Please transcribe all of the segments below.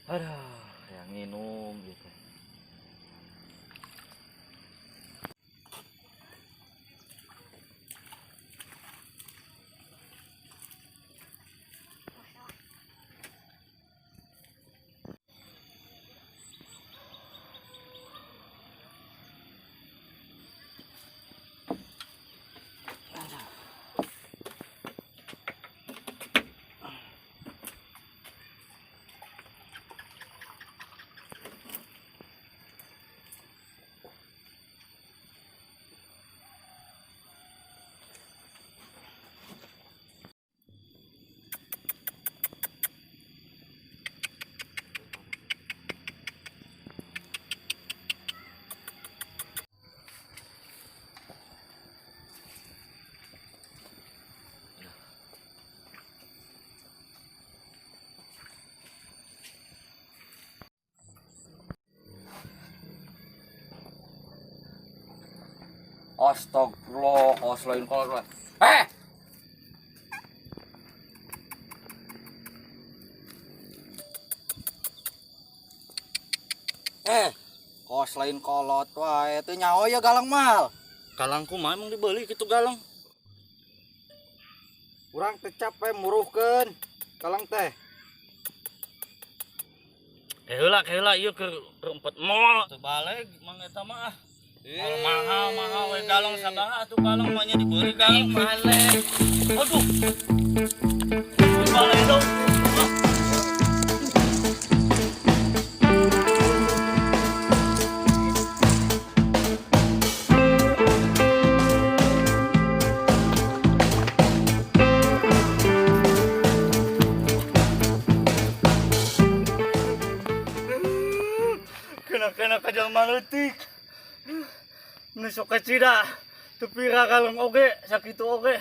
Aduh, yang minum gitu. Astagfirullah, kos lain kolot. Eh! Eh, kos lain kolot wae teu nyaho ya galang mahal. Galang kumaha emang dibeli gitu galang? Urang teh capek muruhkeun galang teh. Heula heula ieu keur 4 mall. Teu baleg mang eta mah ah. Kalau mahal mahal we galang sabaraha atuh galang mah nya dibeli galang balik. Aduh. Balik dong. Kena-kena ka jalma leutik. Nu sok kacida teu pira kaleng oge sakitu oge.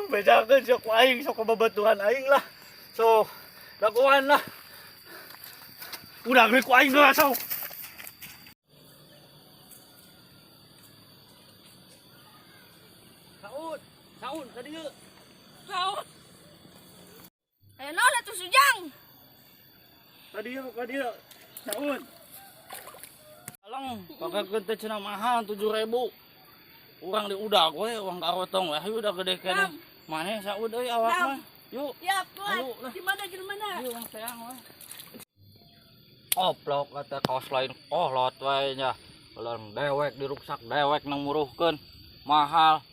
Bejakeun sok ku aing, sok babaturan aing lah. Sok dagoan lah. Udah ku aing geus sok. Saun, saun ka dieu. Saun. Aya naon atuh Sujang? Ka dieu, ka dieu. Saun. Alang, pagakeun teh cenah mahal 7.000. Urang di udag we, urang karotong we, hayu udah gede keneh. Maneh saud euy awak mah. Yuk. Siap, kuat. Di mana di mana? Yuk urang teang we. Oplok eta kaos lain kolot we nya. Ulang dewek diruksak dewek nang muruhkeun. Mahal.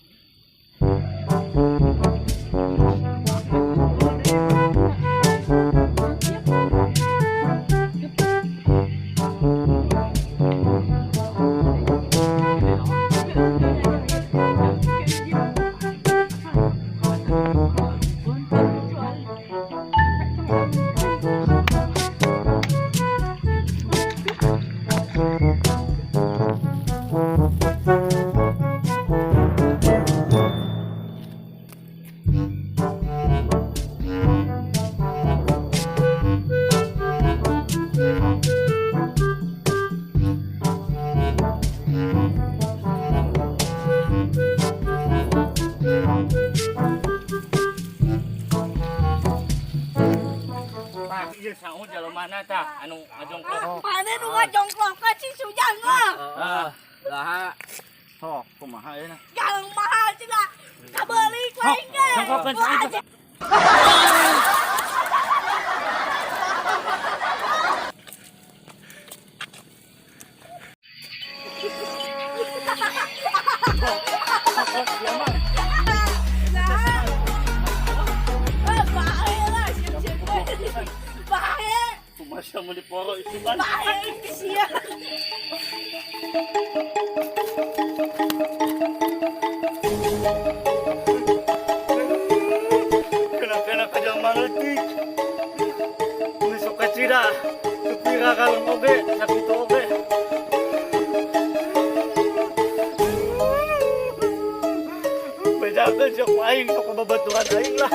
Ieu saud jalmana tah anu ngajongklok. Mana nu ngajongklok ka si Sujang mah? Ah, lah. Sok kumaha ayeuna? Galang mahal cenah. Kabeuli ku aing ge. Jongklokan sakitu. Nah. Eh, bahaya lah, siap-siap gue. Bahaya. Kumasya mo ni Poro isipan. Bahaya sia. Kena-kena kajang maletik. Besok kacida. Tepira kaleng oge, sakitu oge. Bejakeun sok aing sok babaturan aing lah.